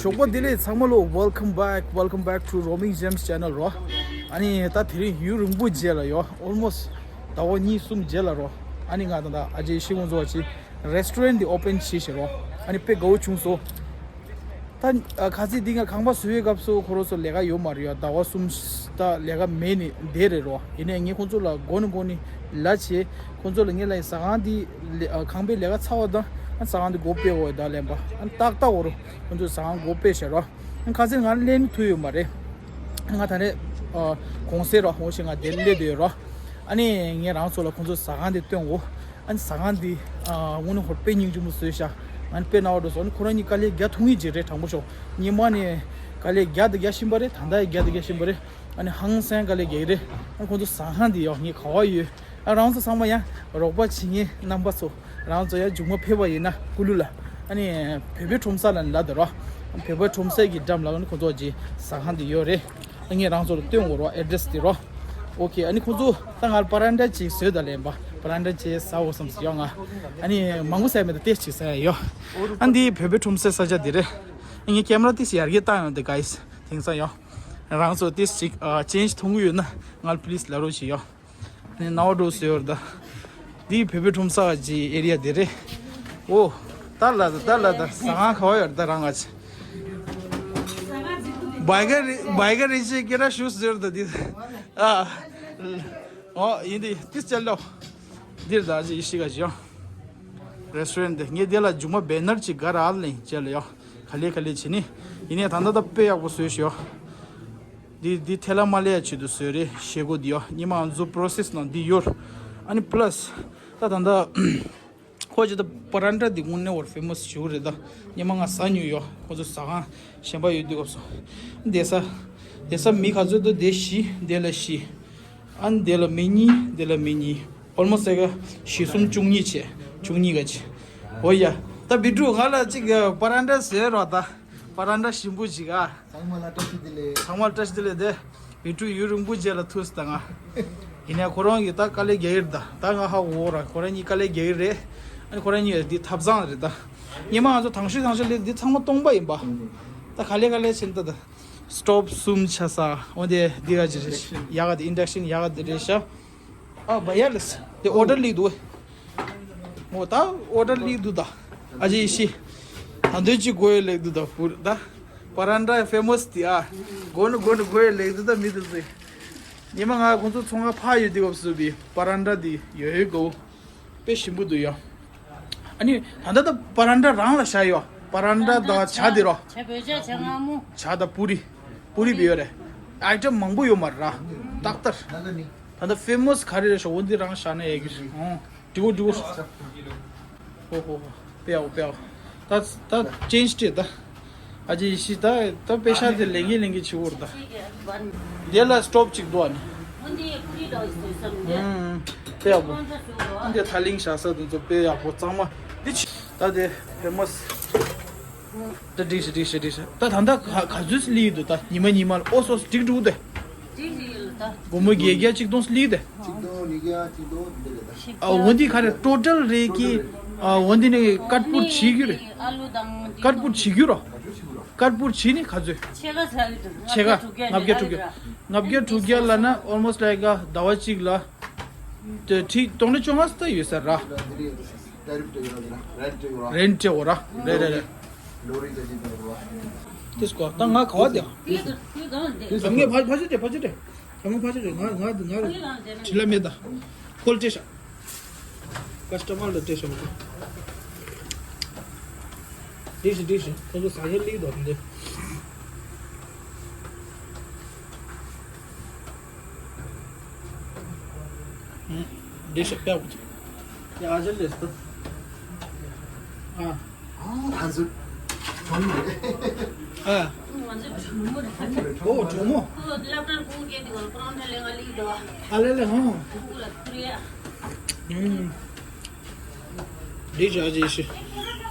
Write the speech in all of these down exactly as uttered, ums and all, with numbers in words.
ཞོགས་པ་བདེ་ལེགས་ཚང་མ་ལོ། Welcome back, welcome back to Roaming Gems channel རོ། ཨ་ནི་ད་དེ་རིང་ཡུན་རིང་པོ་རྗེས་ལ་ཡོ། Almost ཟླ་བ་གཉིས་གསུམ་རྗེས་ལ་རོ། ཨ་ནི་ང་དང་ད་ཨ་ཅེ་ཤི་ཁོང་ཚོ་བ་ཅི་restaurant འདི་open བྱས་ཤག་རོ། ཨ་ནི་དཔེ་དགའ་བོ་བྱུང་སོང་། ད་ཨ་ཁ་ཚིག་འདི་ང་ཁང་པ་བཟོ་བའི་སྐབས་སུ་ཁོ་རང་ཚོ་ལས་ཀ་ཡོད་མ་རེད་ཡ། ཟླ་བ་གསུམ་ད་ལས་ཀ་མེད་ནི་བསྡད་རེད་རོ། ཡིན་ནའི་ངས་ཁོང་ཚོ་ལ་མགོ་ནས་མགོ་ནས་ལབ་བྱས། ཁོང་ཚོ་ལ་ངས་ལབ་ཡིན། ཟ་ཁང་འདི་ལས་ཨ་ཁང་པའི་ལས་ཀ་ཚར་བ་དང་ཨ་ཟ་ཁང་འདི་སྒོ་ཕྱེ་དགོས་ཡོད་ད་ལབ་པ། ཨ་ཏག་ཏག་འོ་རོ། ཁོང་ཚོས་ཟ་ཁང་སྒོ་ཕྱེ་བཞག་རོ། ཨ་ཁ་ཚིག་ང་སླེབས་ཐུབ་ཡོད་མ་རེད། ང་ད་རེས་ཨ་གུང་སེང་རོ། འོ་ཞེས་ང་འདིར་སླེབས་བསྡད་ཡོད་རོ། ཨ་ནི་ངས་རང་ཚོ་ལ་ཁོང་ཚོ་ཟ་ཁང་འདི་སྟོན་གོ། ཨ་ནི་ཟ་ཁང་འདི་ཨ་དངོས་གནས་ཧོར་དཔེ་སྙིང་རྗེ་མོ་བཟོས་ཤག་ཨ་ནི་དཔེ་སྣང་བ་འགྲོ་སོང་། ཨ་ནི་ཁོ་རང་གཉིས་དཀའ་ལས་རྒྱག་ཐུབ་ངེས་ཅིག་རེད། དྲང་པོ་ཤོད། སྔོན་མ་ནས་དཀའ་ལས་རྒྱག་དང་རྒྱག་བཞིན་པ་རེད། ད་ལྟ་ཡང་རྒྱག་དང་རྒྱག་བཞིན་པ་རེད། ཨ་ནི་ཧང་སང་དཀའ་ལས་རྒྱག་གི་རེད། ཨ་ནི་ཁོང་ཚོ་ཟ་ཁང་འདི་ཡོ་ངས་ག་བ་ཡོད། ཨ་རང་ཚོ་ཚང་མ་ཡང་རོགས་པ་བྱེད་མཁན་རྣམ་པ་ཚོ། རང་ཚོ་ཡང་མཇུག་མ་ཕེབས་པ་ཡིན་ན་ཀུ་ལུ་ལ། ཨ་ནི་བོད་པའི་ཁྲོམ་ས་ལ་ལབ་དང་རོ། བོད་པའི་ཁྲོམ་ས་གི་འགྲམ་ལ་ཨ་ནི་ཁོང་ཚོ་གི་ཟ་ཁང་འདི་ཡོད་རེད། ཨ་ངས་རང་ཚོ་ལ་སྟོན་དགོས་རོ། ཨེ་ཌི་རེ་སི་འདི་རོ། ཨོ་ཁེ། ཨ་ནི་ཁོང་ཚོ་ད་ང་ལ་པ་རན་ཏྲ་ཅིག་བཟོས་དང་ལབ་པ། པ་རན་ཏྲ་ཅིག་ཟ་འོ་བསམ་སོང་ཡོ་ང་། ཨ་ནི་མང་པོ་ཟ་མེད་ད་ཏོག་ཙམ་ཅིག་ཟ་ཡོ། ཨ་འདི་བོད་པའི་ཁྲོམ་སའི་ས་ཆ་འདི་རེད། ཨ་ངས་ཀེ་མ་ར་ཏོག་ཙམ་ཡར་རྒྱས་བཏང་ཡོང་དེ་གཱི་སི། དེང་སང་ཡོ། རང་ཚོ་ཏོག་ཙམ་ཅིག་ཨ་ཅེན་ཇི་མཐོང་གི་ཡོད་ན་ང་ལ་པི་ལི་སི་ལབ་རོགས་བྱེད་ཡོ། ནས་ནའོ་འགྲོ་ཟེར་ཡོད་རེད་ད། འདི་བོད་པའི་ཁྲོམ་ས་གི་ཨེ་རི་ཡ་དེ་རེད། ཨོ། ད་ལ་ད་ད་ལ་ད་ཟ་ཁང་ག་བ་ཡོད་རེད་ད་རང་ང་ཅི། བའི་ག་རི་བའི་ག་རི་ཅི་སྐད་གྲགས་ཞུ་ཟེར་ད་འདི། ཨ། ཨོ་ཡིན་འདི་ཏིས་ཅལ་ལོ། འདིར་ད་ཅི་ཡི་ཤི་ག་ཅི་ཡོང་། རེ་སི་ཊོ་རན་ཊི་འདི་ངས་འདི་ལ་མཇུག་མ་བེ་ནར་ཅིག་ག་ར་ཨ་ལེན་ཅལ་ཡོ། ག་ལེ་ག་ལེ་བྱེད་ནི། ཡིན་ནའི་ད་ལྟ་ད་དཔེ་ཡག་པོ་བཟོས་ཤག་ཡོ། འདི་འདི་ཐལ་མ་ལེ་ཡ་ཆེད་དུ་བཟོས་རེད། བཞེས་སྒོ་འདི་ཡོ། སྔོན་མ་ང་ཚོ་པོ་རོ་སེ་སི་ནང་འདི་ཡོད། ཨ་ནི་པ་ལ་སི་ད་ད་ལྟ་ཁོ་ཅི་ད་པ་རན་ཏྲ་འདི་དངོས་གནས་ཧོར་ཕེ་མོ་སི་ཞིག་རེད་ད། སྔོན་མ་ང་ཟ་མྱོང་ཡོ། ཁོ་ཚོ་ཟ་ཁང་གཞན་པ་ཡོད་དུས་སྐབས་སུ་བསྡད་ས་བསྡད་ས་མི་ག་ཚོད་འདུག་དེ་བཞི་དེ་ལ་བཞི། ཨ་ནི་དེ་ལ་མི་གཉིས། དེ་ལ་མི་གཉིས། ཨོལ་མོ་སི་ཊི་ལའིཀ་བཞི་གསུམ་བཅུ་གཉིས་བྱས། བཅུ་གཉིས་ག་བྱས། འོ་ཡ། ད་བི་ཀྲུ་ང་ལ་ཅིག་པ་རན་ཏྲ་བཟོས་རོགས་ད། པ་རན་ཏྲ་ཞིམ་པོ་ཅིག་ཨ། ཚང་མ་ལ་བཀྲ་ཤིས་བདེ་ལེགས། ཚང་མ་ལ་བཀྲ་ཤིས་བདེ་ལེགས་དེ། བི་ཀྲུ་ཡུན་རིང་པོ་རྗེས་ལ་ཐུག་སོང་ད་ང་། ཡིན་ནའི་ཁོ་རང་གིས་ད་དཀའ་ལས་རྒྱག་གི་རེད་ད། ད་ང་ཧ་གོ་ར། ཁོ་རང་གཉིས་དཀའ་ལས་རྒྱག་གི་རེད། ཨ་ནི་ཁོ་རང་གཉིས་འདི་ཐབ་ཚང་རེད་ད། སྔོན་མ་ང་ཚོ་དང་ཤོས་དང་ཤོས་ལས་འདི་ཚང་མ་སྟོང་པ་ཡིན་པ། ད་ག་ལེ་ག་ལེ་བྱེད་ད་ད། སི་ཊོབ་གསུམ་ཆགས་ས། འོ་དེ་འདི་ག་ཅི་རེད། ཡག་ག་དེ་ཨིན་ཌག་ཤན་ཡག་ག་དེ་རེད་ཤག་ཨ་བ་ཡ་ལེས་དེ་ཨོ་ཌར་ལིག་འདུག་བས། འོ་ད་ཨོ་ཌར་ལིག་འདུག་ད། ཨ་ཅེ་ཡེ་ཤེས། ད་འདོད་ཅིག་དགོས་ཡོད་ལེགས་འདུག་ད་པུར་ད། པ་རན་ཏྲ་ཕེ་མོ་སི་དེ་ཨ། དགོས་ནི་དགོས་ནི་དགོས་ཡོད་ལེགས་འདུག་ད་མི་འདུག་ཟེར། ཉི་མ་ང་ཁོང་ཚོ་ཚོང་ཁང་ཕར་ཡོད་དུས་སྐབས་སུ་བི་པ་རན་ཏྲ་དེ་ཡོད་ཡོད་གོ། དཔེ་ཞིམ་པོ་འདུག་ཡ། ཨ་ནི་ད་ལྟ་ད་པ་རན་ཏྲ་རང་ལ་བཞག་ཡོད། པ་རན་ཏྲ་དང་ཇ་དེ་རོ། ཇ་བོད་ཇ་ཇ་མངར་མོ། ཇ་དང་པུ་རི། པུ་རི་བི་ཡོད་རེད། ཨའི་ཊམ་མང་པོ་ཡོད་མ་རེད་ར། ཏག་ཏག་ད་ལྟ་ཕེ་མོ་སི་ག་རེ་རེད་ཤག་འོ་འདི་རང་བཞག་ན་ཡག་གི་རེད། ཨོ། འགྲིག་གོ་འགྲིག་གོ། ཧོ་ཧོ་ཧོ། དཔེ་ཡག་པོ་དཔེ་ཡག་པོ། ད་ད་ཅེན་ཇི་སྤྲད་ད། ཨ་ཅེ་ཡེ་ཤེས་ད་ད་པེ་ཤ་དེ་ལེན་གིན་ལེན་གིན་བྱེད་འོར་ད། དེ་ལ་སི་ཊོབ་ཅིག་འདུག་ཨ་ནི། ཨུམ། དཔེ་ཡག་པོ། ཨ་འདི་ཐ་ལིང་བཞག་ས་དེ་ཚོ་དཔེ་ཡག་པོ་གཙང་མ། འདི་ཆི་ད་དེ་ཕེ་མོ་སི། ད་འགྲིག་ཤག་འགྲིག་ཤག་འགྲིག་ཤག་ད་ད་ད་ག་ག་ཚོད་སླེབས་ཡོད་འདུག་ད་ཉི་མ་ཉི་མ་ལ་ཨོ་སོ་སོ་འགྲིག་འགྲོ་གི་འདུག་སྒོར་མོ་བརྒྱད་བརྒྱ་གཅིག་སྟོང་སླེབས་ཡོད་དེ། གཅིག་སྟོང་ཉིས་བརྒྱ་གཅིག་སྟོང་འདི་རེད་ད། ཨ་འོ་འདི་ག་རེ་ཊོ་ཊལ་རེད་ཀི། ཨ་འོ་འདི་ནི་ཀཊ་པུཊ་བྱེད་རྒྱུ་རེད། ཀཊ་པུཊ་བྱེད་རྒྱུ་རོ། ཀཊ་པུཊ་བྱེད་ནི་ག་ཚོད། ཕྱེད་ཀ་ལྷག་གི་འདུག་ཕྱེད་ཀ་ལྔ་བརྒྱ་དྲུག་བརྒྱ། ལྔ་བརྒྱ་དྲུག་བརྒྱ་ལབ་ན་almost like ཟླ་བ་གཅིག་ལ་དེ་ཁྲི་སྟོང་ཁྲི་བཅོ་ལྔ་ཙམ་ཡོད་ས་ར། ཊེ་རིཕ་དེ་ཡོད་ར། རེན་ཊི་དེ་ཡོད་ར། རེད་རེད་རེད། ལོ་རེ་ལོ་རེ་ད་ཅི་དང་ར། དེ་སྐོར་ད་ང་ག་བ་དེ། ཁྱོད་གང་དེ། ད་ངས་ཕ་ཕ་ཆེ་དེ་ཕ་ཆེ་དེ། ད་ངས་ཕ་ཆེ་དེ་ང་ང་ང་བྲིས་ལ་མེད་ད། ཁོལ་སྤྲད་ཤག་ཀ་སི་ཊ་མར་ལ་སྤྲད་ཤག་མ་གཏོགས། འགྲིག་ཤག་འགྲིག་ཤག་ཁོ་ཚོ་ཟ་མཁན་སླེབས་འདུག་འདི། འདི་ཞིག་པས་ཡ་ཨ་ཅེ་ལེས་ཏོ། ཨ། ཨ་ཁ་ཟུར། གྲོ་མོ་རེད། ཨ། ཨོ་གྲོ་མོ། ཨ་ལེ་ལེ་ཧོ། འདི་ཞིག་ཨ་ཅེ་ཤི།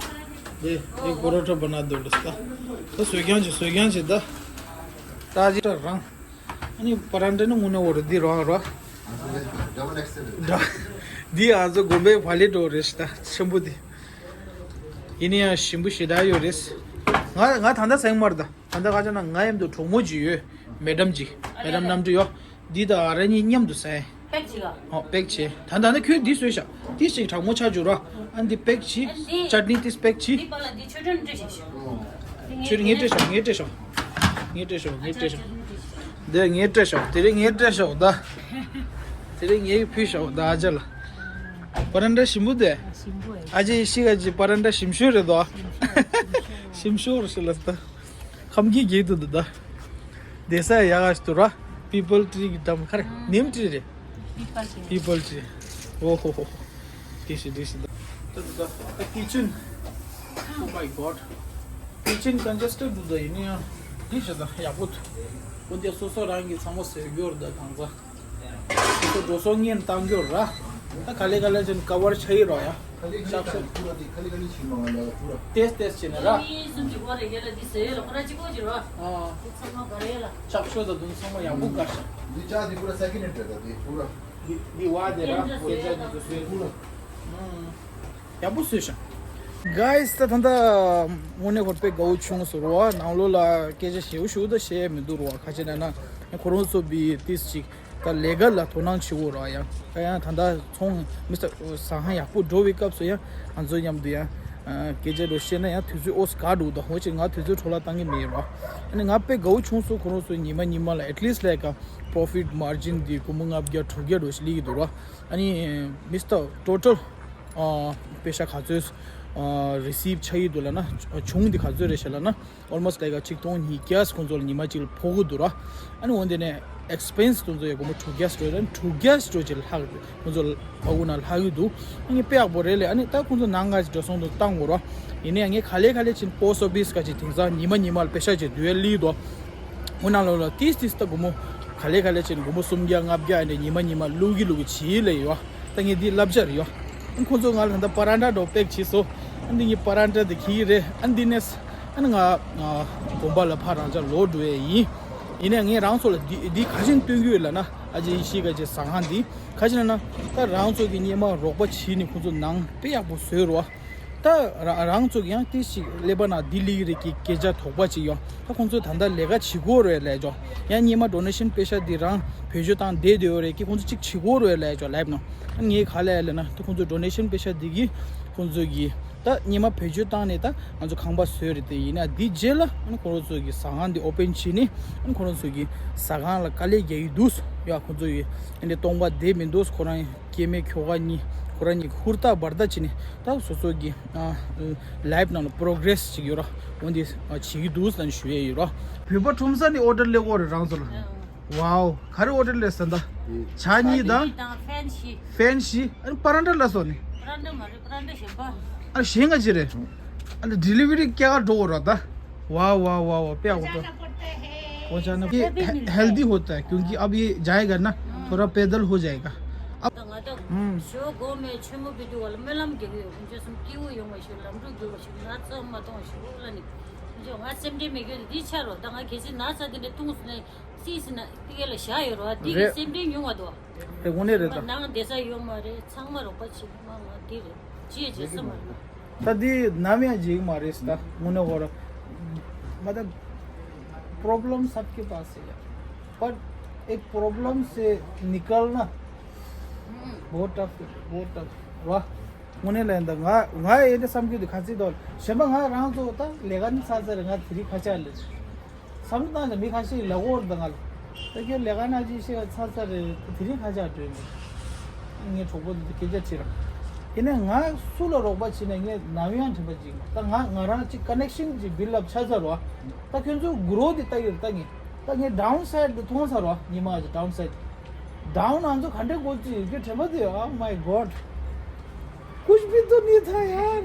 འདི་འདི་པོ་རོ་ཊ་བ་ན་དོ་ལེས་ཏོ། ད་སོས་ཀྱང་ཅི་སོས་ཀྱང་ཅི་ད། ད་ཅི་ད་རང་། ཨ་ནི་པ་རན་ཏྲ་ནི་དངོས་གནས་འོ་རེད་འདི་རང་ར། འདི་ང་ཚོ་དགོན་པའི་བག་ལེབ་འདྲ་བོ་རེད་ཤག་ད་ཆེན་པོ་འདི། ཡིན་ན་ཡང་ཞིམ་པོ་ཞེ་དྲག་ཡོད་རེད། ང་ང་ད་ལྟ་ཟ་ཡི་མ་རེད་ད། ད་ལྟ་ཁ་ཆ་ན་ང་མཉམ་དུ་གྲོགས་མོ་ཅིག་ཡོད། མེ་ཌམ་ཅིག་མེ་ཌམ་རྣམ་གྲོལ་ཡོད། འདི་དང་ང་རང་གཉིས་མཉམ་དུ་ཟ་ཡི། པེག་བྱེད་ག་ཨོ་པེག་བྱེད། ད་ད་ནི་ཁྱོད་འདི་བཟོས་ཤག་འདི་ཞིག་གྲང་མོ་ཆགས་འཇུག་ར། ཨ་འདི་པེག་བྱེད། ཨ་འདི་ཅཊ་ནི་ཏིས་པེག་བྱེད། འདི་པ་ལ་འདི་ཆོས་སྒྲོན་སྤྲད་ཤག་ཆོས་ངས་སྤྲད་ཤག་ངས་སྤྲད་ཤག་ངས་སྤྲད་ཤག་ངས་སྤྲད་ཤག་འདི་ངས་སྤྲད་ཤག་དེ་རིང་ངས་སྤྲད་ཤག་ད། དེ་རིང་ངས་ཕུལ་ཤག་ད་ཨ་ཅག་ལ། པ་རན་ཏྲ་ཞིམ་པོ་དེ། ཞིམ་པོ་ཨེ། ཨ་ཅེ་ཤི་ག་ཅི་པ་རན་ཏྲ་ཞིམ་ཤོས་རེད་དོ། ཞིམ་ཤོས་རེད་ཤི་ལ་ད། ཁམ་གྱི་གྱེས་འདུག་འདུག་ད། བསྡད་ས་ཡག་ག་ཞིག་འདུག་ར། པི་པལ་ཊི་རི་གི་འགྲམ་ཁ་རེད། ནིམ་ཊི་རི་རེད། པི་པལ་ཊི་རི། པི་པལ་ཊི་རི། ཨོ་ཧོ་ཧོ་ཧོ། དེ་ཞིག་དེ་ཞིག་འདུག་ད་འདུག་ད། ད་ཀི་ཅན། Oh my god. ཀི་ཅན་ཀོན་ཇེ་སི་ཊེཌ་འདུག་ད། ཡིན་ན་ཡང་འདི་ཞིག་ད་ཡག་པོ་འདུག་འོ་འདི་སོ་སོ་རང་གིས་ཚང་མ་བཟོས་རྒྱུ་རེད་ད་གང་ཟག་ཁོ་འགྲོ་སོང་ངེས་བཏང་རྒྱུ་ར། ད་ག་ལེ་ག་ལེ་ཅན་ཀ་བར་ཆ་ཡི་རོ་ཡ། ཤག་ཤག་ཏེས་ཏེས་བྱས་ནས་ར། ཤག་ཤག་ད་དུང་ཚང་མ་ཡག་པོ་དགའ་ཤག་འདི་བ་དེ་ར་སྐད་ཆ་འདི་ཚོ་སུས་ཀུ་ར། འདི་འདི་བ་དེ་ར་སྐད་ཆ་འདི་ཚོ་སུས་ཀུ་ར། ཡག་པོ་བཟོས་ཤག Guys, ད་ད་ད་དངོས་གནས་ཁོ་དཔེ་དགའ་བོ་བྱུང་སོང་རོ། ནང་ལོགས་ལ་སྐད་ཆ་ཞེ་པོ་ཞུ་ད་བཤད་མི་འདུག་རོ། ཁ་ཆེ་ན་ན་ཁོ་རང་ཚོ་བི་ཏིས་ཅིག་ད་ལས་ཀ་ལ་དོ་སྣང་བྱེད་འོ་ར། ཡང་ད་ཡང་ད་ད་ཚོང་མི་སྟར་ཟ་ཁང་ཡག་པོ་འགྲོ་བའི་སྐབས་སུ་ཡང་ང་ཚོ་མཉམ་དུ་ཡང་སྐད་ཆ་རོ་བཤད་ན་ཡང་དུས་ཚོད་ཨོ་སི་ག་འགྲོ་ད། འོ་ཅིག་ང་དུས་ཚོད་འཕྲོ་བརླག་བཏང་གི་མེད་རོ། ཨ་ནི་ང་དཔེ་དགའ་བོ་བྱུང་སོང་ཁོ་རང་ཚོ་ཉི་མ་ཉི་མ་ལ་at least like a profit margin འདི་སྒོར་མོ་ལྔ་བརྒྱ་དྲུག་བརྒྱ་འགྲོ་ཞིག་སླེབས་ཀྱི་འདུག་རོ། ཨ་ནི་མི་སྟར་ཊོ་ཊལ་པེ་ཤ་ག་ཚོད་རི་སིབ་ཆགས་ཡི་འདུག་ལབ་ན། བྱུང་འདི་ག་ཚོད་རེད་ཤག་ལབ་ན། Almost like a ཆིག་སྟོང་ཉིས་བརྒྱ་ཁོང་ཚོ་ལ་ཉི་མ་གཅིག་ལ་ཕོག་གི་འདུག་ར། ཨ་ནི་འོན་ཏེ་ནས་ཨེག་སི་པེན་སི་ཁོང་ཚོ་ཡ་སྒོར་མོ་དྲུག་བརྒྱ་སྤྲོད་ར། དྲུག་བརྒྱ་སྤྲོད་ཅིག་ལྷག་ཁོང་ཚོ་ཨ་ཁུ་ན་ལྷག་གི་འདུག་ཨ་ནི་དཔེ་ཡག་པོ་རེད་ལས། ཨ་ནི་ད་ཁོང་ཚོ་ནང་ང་ཅིག་འགྲོ་སོང་དུ་བཏང་དགོས་ར། ཡིན་ནའི་ངས་ག་ལེ་ག་ལེ་ཕྱིན་པོ་སི་ཊི་ཨོ་ཕི་སི་ག་ཅིག་དེང་སང་ཉི་མ་ཉི་མ་ལ་པེ་ཤ་ཅིག་བསྡུ་ཡ་ལི་དོ། འོ་ན་ལོ་ལ་ཏིས་ཏིས་ད་སྒོར་མོ་ག་ལེ་ག་ལེ་ཕྱིན་སྒོར་མོ་སུམ་བརྒྱ་ལྔ་བརྒྱ་ཨ་ནི་ཉི་མ་ཉི་མ་བླུག་གི་བླུག་གི་བྱེད་ལས་ཡོད། ད་ངས་འདི་བསླབ་བྱ་རེད་ཡོད། ཨ་ཁོང་ཚོ་ང་ལ་ད་ལྟ་པ་རན་ཏྲ་འགྲོ་པེག་བྱས་སོ། ཨ་འདི་ངས་པ་རན་ཏྲ་དེ་ཁྱེར་གི་རེད། ཨ་འདི་ནས་ཨ་ནི་ང་དགོན་པ་ལ་ཕར་རང་ཅག་ལོག་འགྲོ་ཡས་ཡིན། ཡིན་ནའི་ངས་རང་ཚོ་ལ་འདི་འདི་ག་ཅིག་སྟོན་གྱི་ཡོད་ལབ་ན། ཨ་ཅེ་ཡེ་ཤེས་ག་ཅེ་ཟ་ཁང་འདི་ག་ཅིག་ལབ་ན། ད་རང་ཚོ་གི་སྔོན་མ་རོགས་པ་བྱས་ནས་ཁོང་ཚོ་ནང་དཔེ་ཡག་པོ་བཟོས་རོ། ད་ར་རང་ཚོ་གི་ཡང་ཏིས་ཅིག་ཀླད་པ་ནང་འདི་སླེབས་ཀྱི་རེད་ཀྱི་སྐད་ཆ་དོགས་པ་ཅིག་ཡོང་། ད་ཁོང་ཚོས་ད་ལྟ་ལས་ཀ་བྱེད་དགོས་རེད་ལབ་ཅོག་ཡང་སྔོན་མ་ཌོ་ནེ་ཤན་པེ་ཤ་འདི་རང་བེད་སྤྱོད་བཏང་བསྡད་ཡོད་རེད་ཀྱི་ཁོང་ཚོ་གཅིག་བྱེད་དགོས་རེད་ལབ་ཅོག་ལབ་ནོ། ངས་ག་ལབ་ལབ་ན་ད་ཁོང་ཚོ་ཌོ་ནེ་ཤན་པེ་ཤ་འདི་གི་ཁོང་ཚོ་གི་ད་སྔོན་མ་བེད་སྤྱོད་བཏང་ནས་ད་ང་ཚོ་ཁང་པ་བཟོས་རེད། དེ་ཡིན་ན་འདི་རྗེས་ལ་ཨ་ནི་ཁོང་ཚོ་གི་ཟ་ཁང་འདི་ཨོ་པན་བྱས་ནས་ཨ་ནི་ཁོང་ཚོ་གི་ཟ་ཁང་ལ་དཀའ་ལས་རྒྱག་གི་འདུག་ཡ་ཁོང་ཚོ་ཡི་ཨ་ནི་སྟོང་པ་བསྡད་མི་འདུག་ཁོ་རང་སྐྱེ་དམན་ཁྱོ་ག་གཉིས་ཁོ་རང་གཉིས་ཧུར་ཐག་འབར་ཐག་བྱས་ནས་ད་སོ་སོ་གི་ཨ་ལའིབ་ནང་ལ་པྲོ་གྲེ་སི་ཅིག་ཡོད་ར། འོ་འདི་ཨ་བྱེད་ཀྱི་འདུག་ཟེར་ནས་ཞུ་ཡས་ཡོད་ར། བོད་པ་ཁྲོམ་ས་ནས་ཨོ་ཌར་སླེབས་ཀྱི་ཡོད་རེད་རང་ཚོ་ལ། ཝའོ། ག་རེ་ཨོ་ཌར་སླེབས་ཟེར་ད། ཇ་གཉིས་དང་། ཕན་བཞི། ཕན་བཞི། ཨ་ནི་པ་རན་ཏྲ་ལ་སོགས་ནི། པ་རན་ཏྲ་མ་རེད། པ་རན་ཏྲ་གཞན་པ། ཨ་གཞན་ག་ཅི་རེད། ཨ་ནི་ཌི་ལི་ཝ་རི་སྐྱེལ་ག་འགྲོ་དགོས་རེད་ད། ཝའོ་ཝའོ་ཝའོ་ཝའོ། དཔེ་ཡག་པོ་འདུག་ཁོ་ཅག་ན་ཧེལ་ཐི་ཧོ་ཏ་ཀྱོང་ཀི་ཨབ་ཡེ་ཇའེ་ག་ན་ཐོ་ར་པེ་དལ་ཧོ་ཇའེ་ག། ཨབ། ད་ང་ད་ཞོ་གོ་མེ་ཆུ་མོ་བི་ཏུ་བ་ལ་སྨོན་ལམ་རྒྱག་གི་ཡོད། ཁོང་ཚོ་སུམ་སྐྱིད་པོ་ཡོང་བ་ཞིག་ལམ་འགྲོ་རྒྱུག་པ་ཞིག་ན་ཚ་མ་གཏོང་ཞིག་ལ་ནི། ཁོང་ཚོ་ང་སེམས་ཁྲལ་མེད་གི་འདི་ཆ་རོ། ད་ང་གལ་སྲིད་ན་ཚ་དེ་འདྲ་བཏུང་སོང་ན། སྲིད་ཟིན་ན་ཏི་ཀེ་ལ་བཞག་ཡོད་རོ། འདི་གི་རེད། སེམས་ཁྲལ་ཉུང་བ་དོ། དེ་དངོས་གནས་རེད་ད། ནང་བསྡད་ས་ཡོད་མ་རེད། ཚང་མ་རོགས་པ་བྱེད་མ་ང་འདི་རེད། ཅི་ཡང་བྱེད་ས་མ་རེད། ད་འདི་ནམ་ཡང་བརྗེད་ཀྱི་མ་རེད་ད། དངོས་གནས་ཧོ་ར། मतलब प्रॉब्लम सबके पास है यार, पर एक प्रॉब्लम से निकलना बहुत टफ है, बहुत टफ है। དངོས་གནས་ལ་ཡིན་ད། ང་ང་ཡིན་ད་བསམ་རྒྱུ་དེ་ག་ཚིག་དོ། གཞན་པ་ང་རང་ཚོ་ད་ལས་ཀ་ནི་ཚར་ཚར་རེད། ང་དེ་རིང་ཁ་ཆག་ལས། བསམ་བློ་བཏང་ཙང་མི་ཁ་ཤས་ལ་འོར་ད་ང་ལ། ད་ཁྱོད་ལས་ཀ་ན་ཅིག་ཤེས་ཚར་ཚར་རེད། དེ་རིང་ཁ་ཆག་སྤྲོད་མེད། ངའི་གྲོགས་པོ་དེ་སྐད་ཆ་དྲིས་ར། ཡིན་ནའི་ང་སུ་ལ་རོགས་པ་བྱེད་ནས་ངས་ནམ་ཡང་དྲན་པ་བརྗེད་མ། ད་ང་ང་རང་ཅིག་ཀ་ནེག་ཤན་ཅིག་བིལ་ལབ་ཆགས་ཚར་རོ། ད་ཁྱོད་ཚོ་གུ་རོ་དེ་ལྟ་ཡོད་ད་ངས། ད་ངས་ཌའུན་སའེཌ་དེ་མཐོང་ཚར་རོ། ཉི་མ་ཅིག་ཌའུན་སའེཌ། ཌའུན་ང་ཚོ་ག་འདྲ་དགོས་ཀྱི་ཡོད་ཀྱི་དྲན་པ་དེ། Oh my God. कुछ भी तो नहीं था यार,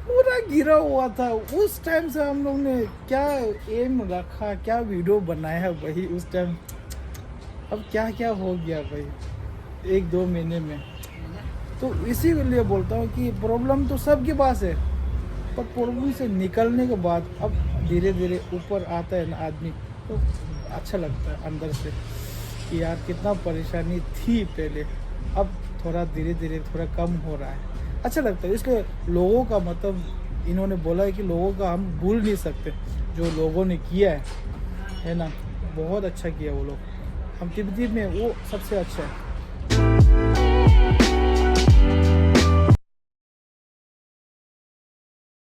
पूरा गिरा हुआ था। उस टाइम से हम लोग ने क्या एम रखा, क्या वीडियो बनाया भाई उस टाइम। अब क्या क्या हो गया भाई एक दो महीने में। तो इसीलिए बोलता हूँ कि प्रॉब्लम तो सबके पास है, पर प्रॉब्लम से निकलने के बाद अब धीरे धीरे ऊपर आता है ना आदमी, तो अच्छा लगता है अंदर से कि यार कितना परेशानी थी पहले, अब थोड़ा धीरे धीरे थोड़ा कम हो रहा है, अच्छा लगता है। इसलिए लोगों का मतलब इन्होंने बोला है कि लोगों का हम भूल नहीं सकते, जो लोगों ने किया है, है ना, बहुत अच्छा किया वो लोग। हम तिब्बती में वो सबसे अच्छा है।